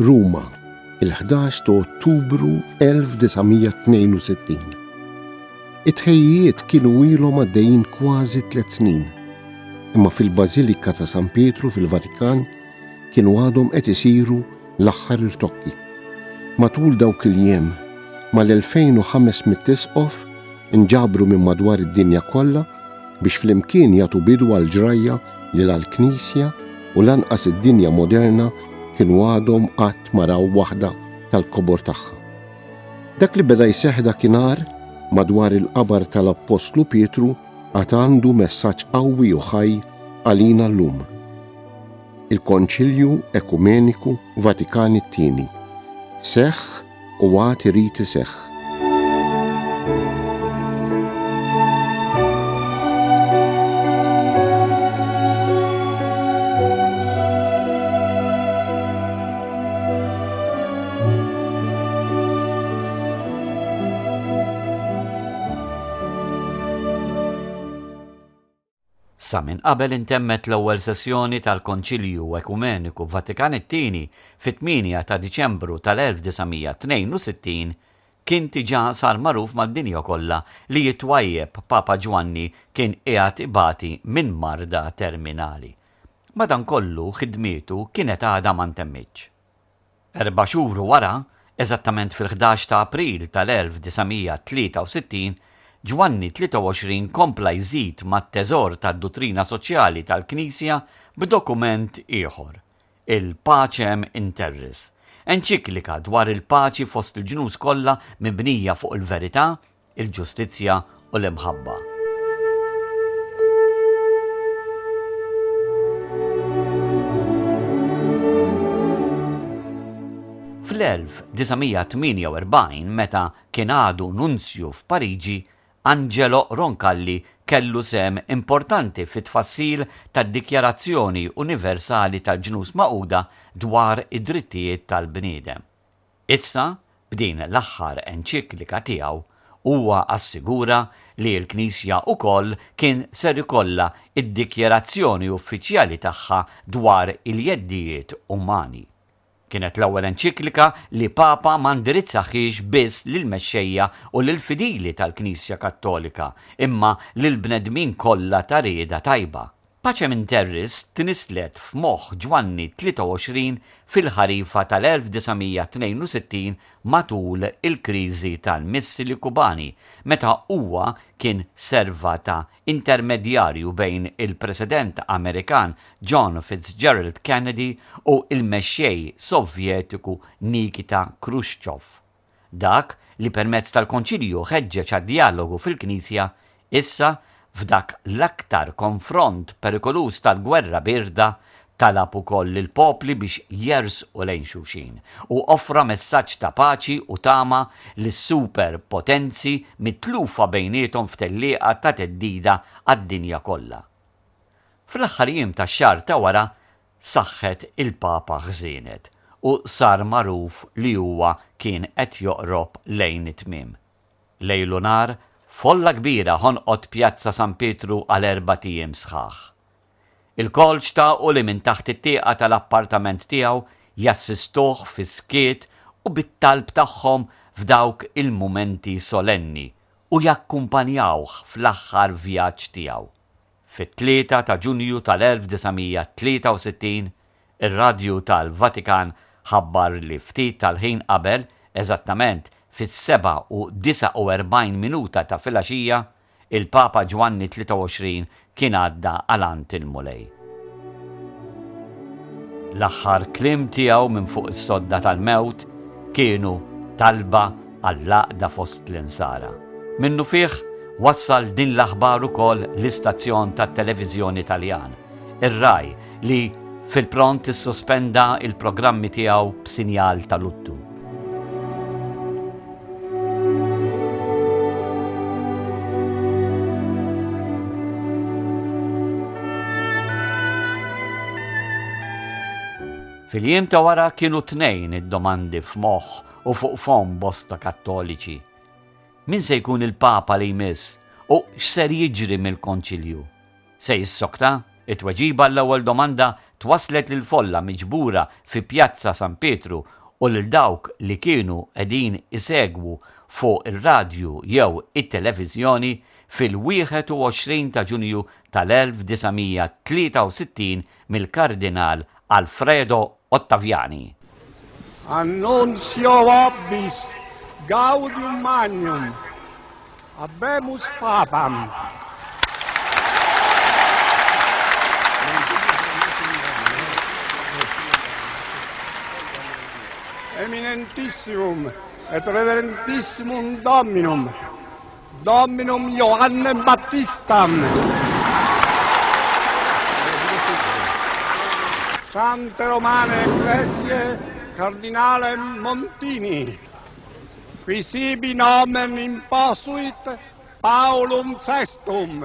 Ruma, il-11 ta' Ottubru 1962. It-tħejjijiet kienu ilhom għaddejjin kważi tliet snin, imma fil-Bażilika ta' San Pietru fil-Vatikan kienu għadhom qed isiru l-aħħar irtokki. Matul dawk il-jiem, mal-2500 isqof inġabru minn madwar id-dinja kollha biex flimkien jagħtu bidu għal ġrajja li la l-Knisja u lanqas id-dinja moderna kienu għadhom qatt ma raw waħda tal-kobor tagħha. Dak li beda jseħħ dakinhar madwar il-qabar tal-Appostlu Pietru għad għandu messaġġ qawwi u ħaj għalina llum. Il-Konċilju Ekumeniku Vatikan it-Tieni seħħ u għad irid iseħħ. Sa minn qabel intemmet l-ewwel sessjoni tal-Konċilju Ekumeniku Vatikan it-Tieni fit-8 ta' Diċembru tal-1962, kien diġà sar magħruf mad-dinja kollha li t-twajjeb Papa Ġwanni kien qiegħed ibati minn marda terminali. Madankollu ħidmietu kienet għadha ma ntemmitx. Erba' xhur wara, eżattament fil-ħdax ta' April tal-1963, Ġwanni 23 kompla jżid mat-teżor tad-duttrina soċjali tal-Knisja b'dokument ieħor, il-Pacem in Terris, enċiklika dwar il-paċi fost il-ġnus kollha mibnija fuq il-verità, il-ġustizzja u l-imħabba. Fl-1948, meta kien għadu nunzju f'Pariġi, Angelo Roncalli kellu sehem importanti fit-tfassil tad-Dikjarazzjoni Universali tal-Ġnus Magħquda dwar id-Drittijiet tal-Bniedem. Issa, b'din l-aħħar enċiklika tiegħu, huwa assigura li l-Knisja wkoll kien ser ikollha d-dikjarazzjoni uffiċjali tagħha dwar il-jeddijiet umani. Kienet l-ewwel enċiklika li Papa ma ndirizzaħiex biss lill-mexxejja u lill-fidili tal-Knisja Kattolika, imma lill-bnedmin kollha ta' rieda tajba. Pacem in Terris tnisslet f'moħħ Ġwanni 23 fil-ħarifa tal-1962 matul il-kriżi tal-missili Kubani meta huwa kien serva ta' intermedjarju bejn il-President Amerikan John Fitzgerald Kennedy u l-mexxej Sovjetiku Nikita Khrushchev. Dak li permezz tal-Konċilju ħeġġeġ għad-djalogu fil-Knisja, issa, f'dak l-aktar konfront perikoluż tal-Gwerra Bierda, talab ukoll lill-popli biex jersqu lejn xulxin u offra messaġġ ta' paċi u tama lis-super potenzi mitlufa bejniethom f'tellieqa ta' theddida għad-dinja kollha. Fl-aħħar jiem tax-xahar ta' wara, Saħħet il-Papa ħżienet u sar magħruf li huwa kien qed joqrob lejn it-tmiem. Lejl u nhar, folla kbira ħonqot Pjazza San Pietru għal erbat ijiem sħaħ. Ilkoll xtaqu li minn taħt it-tieqa tal-appartament tiegħu jassistuh fis-skiet u bit-talb tagħhom f'dawk il-mumenti solenni u jakkumpanjawh fl-aħħar vjaġġ tiegħu. Fit-tlieta ta' Ġunju tal-1963, ir-radju tal-Vatikan ħabbar li ftit tal-ħin qabel, eżattament fis-7:49 minuta ta' filgħaxija, il-Papa Ġwanni 23 kien għadda għal għand il-Mulej. L-aħħar kliem tiegħu minn fuq is-sodda tal-mewt kienu talba għall-għaqda fost l-Insara. Minnufih wassal din l-aħbar ukoll l-istazzjon tat-televiżjoni Taljan, ir-Rai, li fil-pront issospenda l-programmi tiegħu b'sinjal ta' luttu. Fil-jiem ta' wara kienu tnejn id-domandi f'moħħ u fuq fomm bosta Kattoliċi. Min se jkun il-Papa li jmiss u x'ser jiġri mill-Konċilju? Se jissokta? It-tweġiba għall-ewwel domanda twasslet lill-folla miġbura fi Pjazza San Pietru u lil dawk li kienu qegħdin isegwu fuq ir-radju jew it-televiżjoni fil-21 ta' Ġunju tal-1963 mill-Kardinal Alfredo Ottaviani. Annuncio vobis gaudium magnum. Habemus Papam. Eminentissimum et reverentissimum Dominum, Dominum Ioannem Baptistam. Sante Romane Ecclesiae Cardinalem Montini. Qui sibi nomen imposuit Paulum Sextum.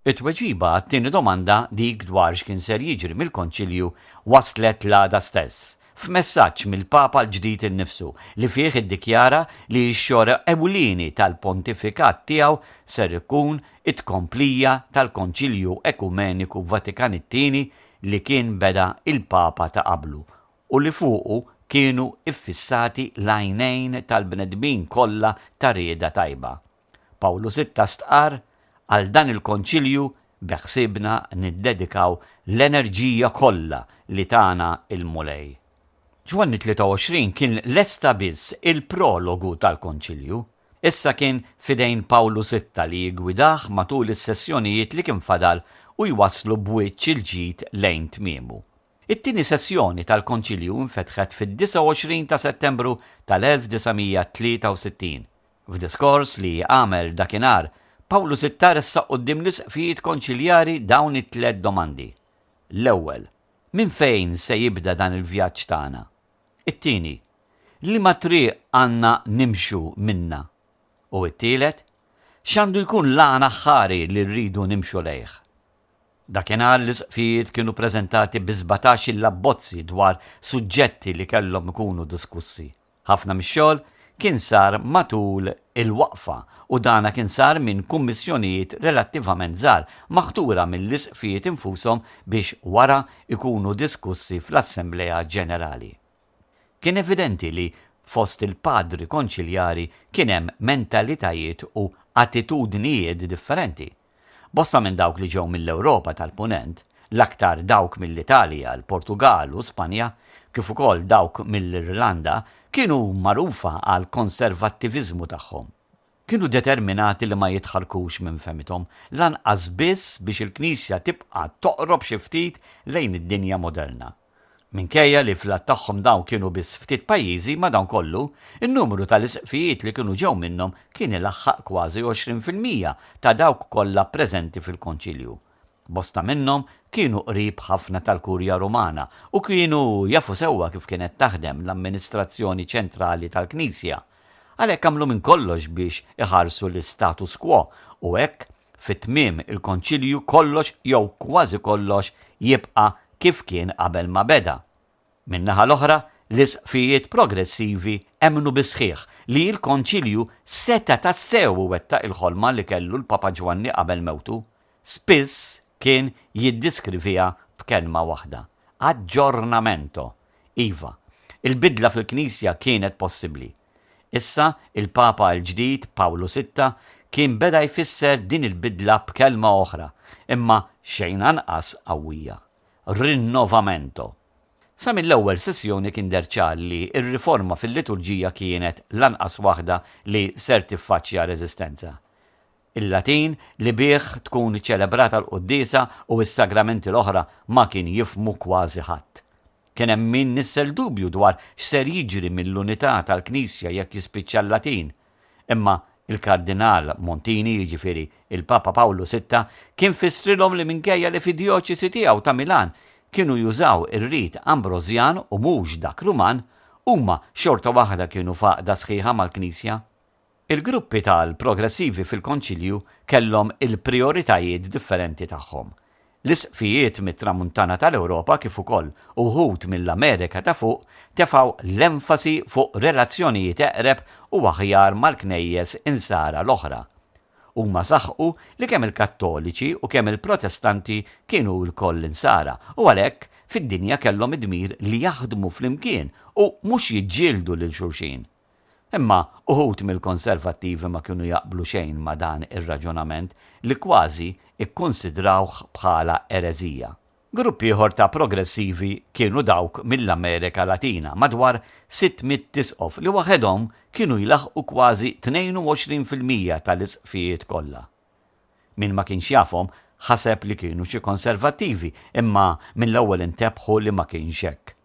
It-tweġiba għat-tieni domanda, dik dwar x'kien ser jiġri mill-Konċilju, waslet l-għada stess, f'messaġġ mill-Papa l-ġdid innifsu li fih iddikjara li x-xogħol ewlieni tal-pontifikat tiegħu ser ikun it-tkomplija tal-Konċilju Ekumeniku Vatikan it-Tieni li kien beda il-Papa ta' qablu u li fuqu kienu iffissati l-għajnejn tal-bnedmin kollha ta' rieda tajba. Pawlu Sitta stqarr, Għal dan il-Konċilju beħsiebna niddedikaw l-enerġija kollha li tana l-Mulej. Ġwanni 23 kien lesta biss il-prologu tal-Konċilju. Issa kien f'idejn Pawlu Sitta li jiggwidah matul is-sessjonijiet li kien fadal u jwasslu b'wiċċ il-ġid lejn tmiemu. It-tieni sessjoni tal-Konċilju nfetħet fid-29 ta' Settembru tal-1963. F'diskors li għamel dakinhar, Pawlu Sitta ressaq quddiem l-Isqfijiet Konċiljari dawn it-tlett domandi. L-ewwel, minn fejn se jibda dan il-vjaġġ tagħna? It-tieni, liema triq għandna nimxu minnha? U t-tielet, x'għandu jkun l-għan aħħari li rridu nimxu lejh? Dakinhar l-isqfijiet kienu preżentati bi sbatax-il abbozzi dwar suġġetti li kellhom ikunu diskussi. Ħafna mix-xogħol kien sar matul il-waqfa u dana kien sar minn kummissjonijiet relattivament żgħar maħtura mill-isqfijiet infushom biex wara jkunu diskussi fl-Assemblea Ġenerali. Kien evidenti li fost il-Padri Konċiljari kien hemm mentalitajiet u attitudnijiet differenti. Bosta minn dawk li ġew mill-Ewropa tal-Punent, l-aktar dawk mill-Italja, l-Portugall u Spanja, kif ukoll dawk mill-Irlanda, kienu magħrufa għall-konservattiviżmu tagħhom. Kienu determinati li ma jitħarrkux minn fehmithom, lanqas biss biex il-Knisja tibqa' toqrob xi ftit lejn id-dinja moderna. Minkejja li fl-għadd tagħhom dawn kienu biss ftit pajjiżi, madankollu, in-numru tal-isqfijiet li kienu ġew minnhom kien ilaħħaq kważi 20% ta' dawk kollha preżenti fil-Konċilju. Bosta minnhom kienu qrib ħafna tal-Kurja Rumana u kienu jafu sewwa kif kienet taħdem l-amministrazzjoni ċentrali tal-Knisja. Għalhekk għamlu minn kollox biex iħarsu l-istatus quo u hekk Fi tmiem il-Konċilju kollox jew kważi kollox jibqa' kif kien qabel ma beda. Min-naħa l-oħra, l-isqfijiet progressivi emmnu bis-sħiħ li l-Konċilju seta' tassew iwettaq il-ħolma li kellu l-Papa Ġwanni qabel mewtu. Spiss kien jiddeskriviha b'kelma waħda, aġġornamento. Iva, il-bidla fil-Knisja kienet possibbli. Issa, il-Papa l-ġdid, Pawlu Sitta, kien beda jfisser din il-bidla b'kelma oħra, imma xejn anqas qawwija, rinnovamento. Sa mill-ewwel sessjoni kien deher ċar li r-riforma fil-liturġija kienet l-anqas waħda li ser tiffaċċja reżistenza. Il-Latin li bih tkun iċċelebrata l-quddiesa u s-sagramenti l-oħra ma kien jifhmu kważi ħadd. Kien hemm min nissel dubju dwar x'ser jiġri mill-unità tal-Knisja jekk jispiċċa l-Latin. Imma il-Kardinal Montini, jiġifieri il-Papa Pawlu Sitta, kien fissrilhom li minkejja li fid-djoċesi tiegħu ta' Milan kienu jużaw ir-rit Ambrożjan u mhux dak Ruman, huma xorta waħda kienu f'għaqda sħiħa mal-Knisja. Il-gruppi tal-progressivi fil-Konċilju kellhom il-prijoritajiet differenti tagħhom. L-isqfijiet mit-Tramuntana tal-Ewropa kif ukoll uħud mill-Amerika ta' Fuq tefgħu l-enfasi fuq relazzjonijiet eqreb u aħjar mal-knejjes Insara l-oħra. Huma saħqu li kemm il-Kattoliċi u kemm il-Protestanti kienu lkoll Insara u għalhekk fid-dinja kellhom id-dmir li jaħdmu flimkien u mhux jiġġieldu lil xulxin. Imma uħud mill-Konservattivi ma kienu jaqblu xejn ma' dan ir-raġunament li kważi kkunsidrawh bħala ereżija. Grupp ieħor ta' progressivi kienu dawk mill-Amerika Latina, madwar 600 isqof li waħedhom kienu jlaħħqu kważi 22% tal-isqfijiet kollha. Min ma kienx jafhom ħaseb li kienu xi konservattivi imma mill-ewwel intebħu li ma kienx hekk.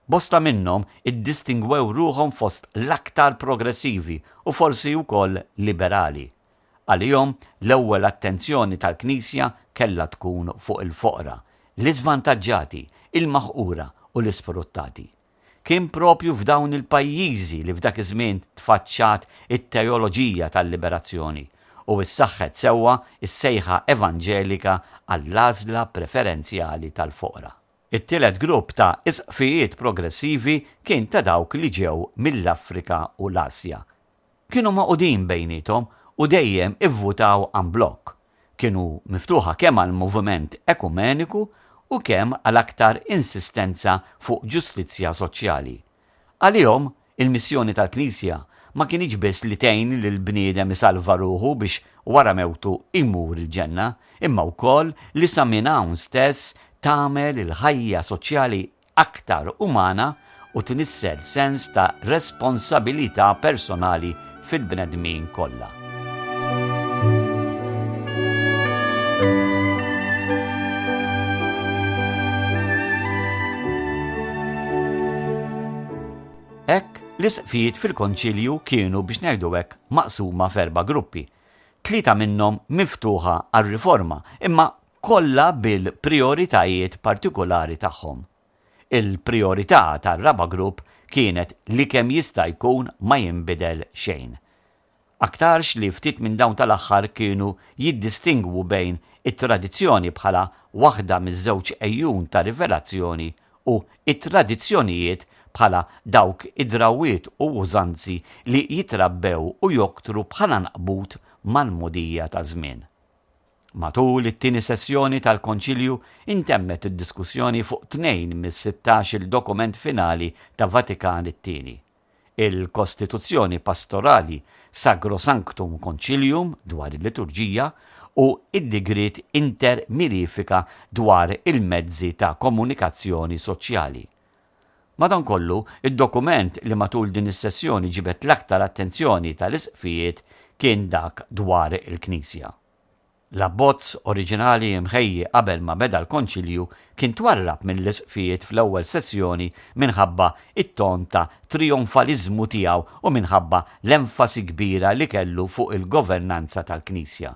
Bosta minnhom iddistingwew ruħhom fost l-aktar progressivi u forsi wkoll liberali. Għalihom l-ewwel attenzjoni tal-Knisja kellha tkun fuq il-foqra, l-iżvantaġġati, il-maħqura u l-isfruttati. Kien proprju f'dawn il-pajjiżi li f'dak iż-żmien tfaċċat it-teoloġija tal-liberazzjoni u issaħħet sewwa s-sejħa evanġelika għall-għażla preferenzjali tal-foqra. It-tielet grupp ta' isqfijiet progressivi kien ta' dawk li ġew mill-Afrika u l-Asja. Kienu magħqudin bejniethom u dejjem ivvutaw en bloc. Kienu miftuħa kemm għall-moviment ekumeniku u kemm għal aktar insistenza fuq ġustizzja soċjali. Għalihom, il-missjoni tal-Knisja ma kinitx biss li tgħin lill-bniedem isalva ruħu biex wara mewtu jmur il-ġenna, imma wkoll li sa minn hawn stess tagħmel il-ħajja soċjali aktar umana u tnissel sens ta' responsabilità personali fil-bnedmin kollha. Hekk, l-isqfijiet fil-Konċilju kienu biex ngħidu hekk maqsuma f'erba' gruppi, tlieta minnhom miftuħa għar-riforma, imma kollha bil-prijoritajiet partikulari tagħhom. Il-prijorità tar-raba' grupp kienet li kemm jista' jkun ma jinbidel xejn. Aktarx li ftit minn dawn tal-aħħar kienu jiddistingwu bejn it-tradizzjoni bħala waħda miż-żewġ għejun ta' rivelazzjoni u t-tradizzjonijiet bħala dawk id-drawwiet u użanzi li jitrabbew u joktru bħala nqbut mal-mogħdija taż-żmien. Matul it-tieni sessjoni tal-Konċilju intemmet id-diskussjoni fuq tnejn mis-sittax-il dokument finali ta' Vatikan it-Tieni, il-Kostituzzjoni Pastorali Sagrosanctum Concilium dwar il-liturġija u d-Digriet Inter Mirifica dwar il-mezzi ta' komunikazzjoni soċjali. Madankollu, id-dokument li matul din is-sessjoni ġibed l-aktar attenzjoni tal-isqfijiet kien dak dwar il-Knisja. L-abbozz oriġinali mħejji qabel ma beda l-Konċilju kien twarrab mill-isqfijiet fl-ewwel sessjoni minħabba t-ton ta' trijonfaliżmu tiegħu u minħabba l-enfasi kbira li kellu fuq il-governanza tal-Knisja.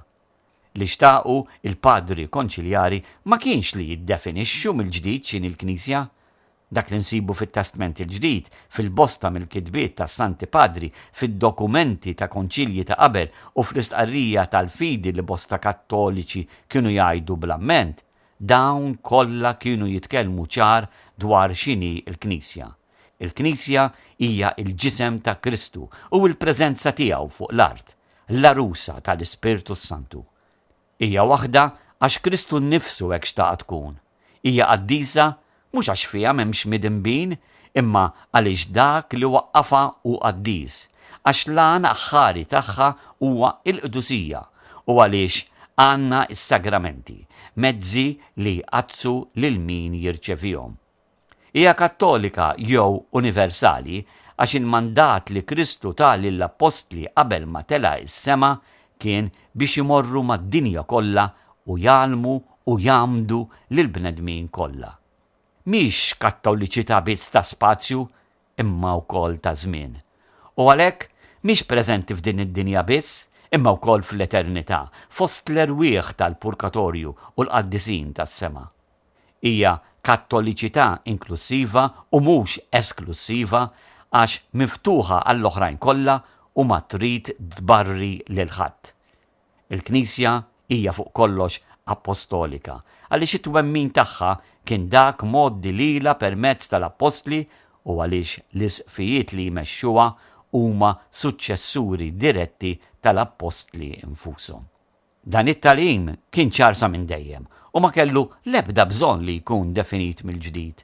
Li xtaqu l-Padri Konċiljari ma kienx li jiddefinixxu mill-ġdid x'inhi l-Knisja. Dak li nsibu fit-Testment il-Ġdid, fil-bosta mill-kitbiet tas-Santi Padri, fid-dokumenti ta' konċilji ta' qabel u fl-istqarrija tal-fidi li bosta Kattoliċi kienu jgħidu bl-amment, dawn kollha kienu jitkellmu ċar dwar x'inhi l-Knisja. Il-Knisja hija l-ġisem ta' Kristu u l-preżenza tiegħu fuq l-art. l-għarusa tal-Ispirtu s-Santu. Hija waħda għax Kristu nnifsu hekk xtaqha tkun. Hija qaddisa mhux għax fiha m'hemmx midinbin, imma għaliex dak li waqqafha hu qaddis, għax l-għan aħħari tagħha huwa l-qdusija u għaliex għandna s-sagramenti, mezzi li jqaddsu lil min jirċevihom. Hija kattolika jew universali għax il-mandat li Kristu ta lill-appostli qabel ma tela' s-sema kien biex imorru mad-dinja kollha u jgħallmu u jgħammdu lill-bnedmin kollha. Mhix kattoliċità biss ta' spazju imma wkoll ta' żmien. U għalhekk mhix preżenti f'din id-dinja biss imma wkoll fl-eternità, fost l-erwieħ tal-purkatorju u l-qaddisin tas-sema. Hija kattoliċità inklussiva u mhux esklussiva għax miftuħa għall-oħrajn kollha u ma trid tbarri lil ħadd. Il-Knisja hija fuq kollox Appostolika, għaliex it-twemmin tagħha kien dak mgħoddi lilha permezz tal-Appostli u għaliex l-isqfijiet li jmexxuha huma suċċessuri diretti tal-Appostli nfushom. Dan it-tagħlim kien ċar sa minn dejjem u ma kellu l-ebda bżonn li jkun definit mill-ġdid.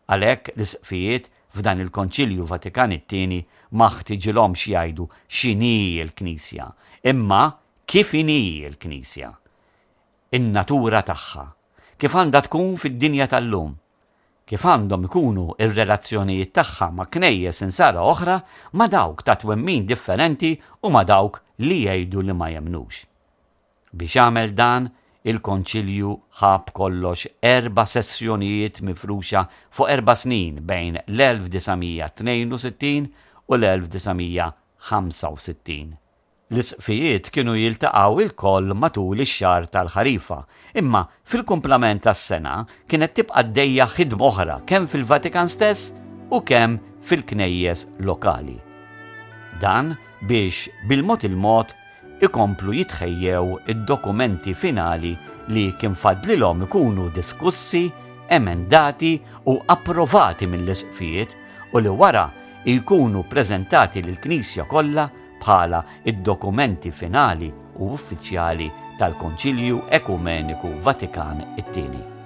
Għalhekk l-isqfijiet f'dan il-Konċilju Vatikan it-Tieni ma ħtiġilhomx jgħidu x'inhi l-Knisja, imma kif inhi l-Knisja. In-natura tagħha. Kif għandha tkun fid-dinja tal-lum. Kif għandhom ikunu r-relazzjonijiet tagħha ma' knejjes insara oħra, ma' dawk ta' twemmin differenti u ma' dawk li jgħidu li ma jemmnux. Biex għamel dan, il-Konċilju ħa b'kollox erba' sessjonijiet mifruxa fuq erba' snin bejn l-1962 u l-1965. L-isqfijiet kienu jiltaqgħu ilkoll matul ix-xahar tal-ħarifa, imma fil-kumplament tas-sena kienet tibqa' għaddejja ħidma oħra kemm fil-Vatikan stess u kemm fil-knejjes lokali. Dan biex bil-mod il-mod ikomplu jitħejjew id-dokumenti finali li kien fadlilhom ikunu diskussi, emendati u approvati mill-isqfijiet u li wara jkunu ppreżentati lill-Knisja kollha bħala d-dokumenti finali u uffiċjali tal-Konċilju Ekumeniku Vatikan it-Tieni.